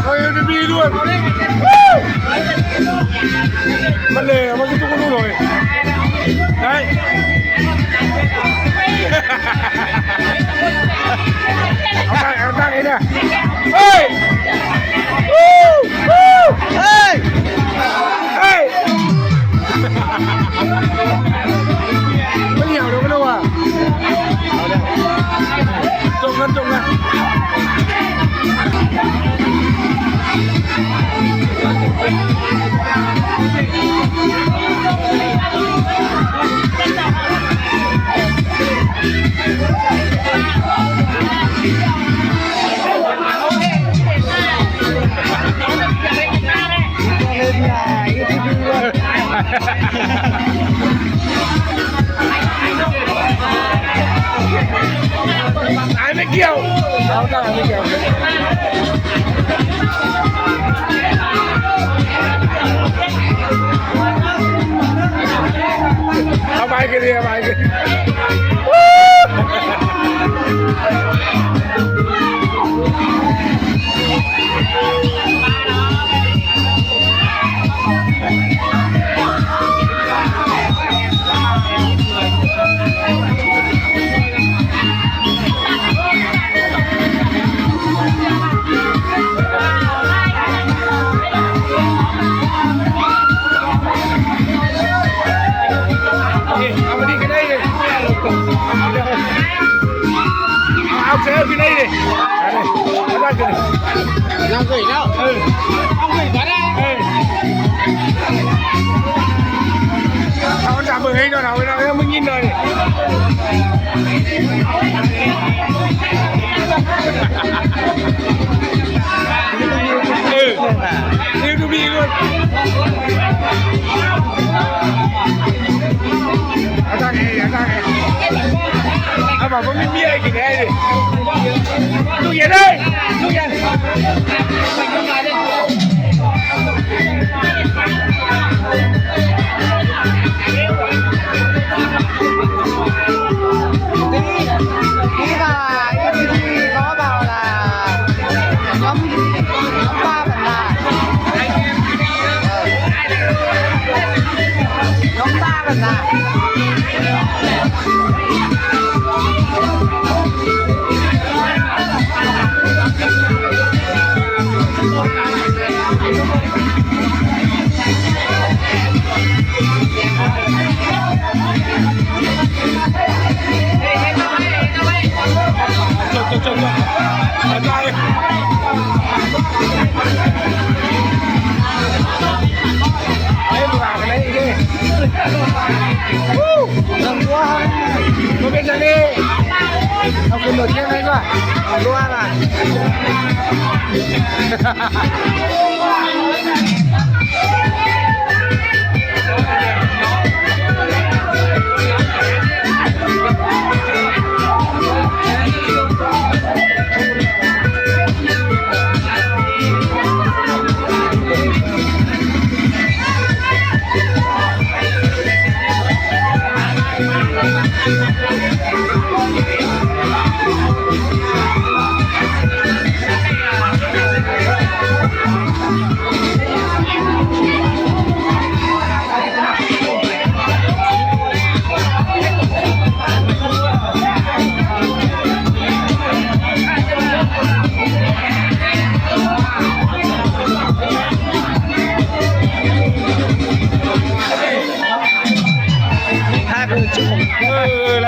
ເອົາເອັມດີບີດ້ວຍ ມາເລີຍ ມາກິນຕຸກກັນໜ້ອຍ ໄດ້ ເອົາຕັ້ງ ເອົາຕັ້ງໃຫ້ນະ ເຮີ້ຍ ເຮີ້ຍ ເຮີ້ຍ ເຮີ້ຍ. ມັນຫ່ຽວເດີ ມັນວ່າ ຈົງກັນ ຈົງກັນ ອ້າຍໄມ່ກ່ຽວ ເອົາຕາໄມ່ກ່ຽວ ເອົາໄມ້ຂຶ້ນ ເອົາໄມ້ຂຶ້ນ. ເອົາມານີ້ກໍໄດ້ເດ ເອົາ ເອົາເຊີນຂຶ້ນໄດ້ເດ ເອົາເລີຍ ເອົາຕັ້ງຂຶ້ນ ນັ່ງຂຶ້ນອີກແລ້ວ ເອີ ເອົາຂຶ້ນກໍໄດ້ ເອີ ເອົາຈັບມືໃຫ້ໜ້ອຍ ເອົາໄວ້ໜ້ອຍ ເອົາມືຍິງໜ້ອຍ. ເອີ ເອີ ດູບີກ່ອນ ອາຈານເອ ອາຈານເອ ເອົາ ບໍ່ມີເບຍກິນໄດ້ເດ ຕູ້ເຢັນເດີ ຕູ້ເຢັນ. ເຮົາບໍ່ເປັນຈັ່ງນີ້ ເຮົາຂຶ້ນລົດຍັງໄງກວ່າ ເຮົາລົງມາລະ. ເອີ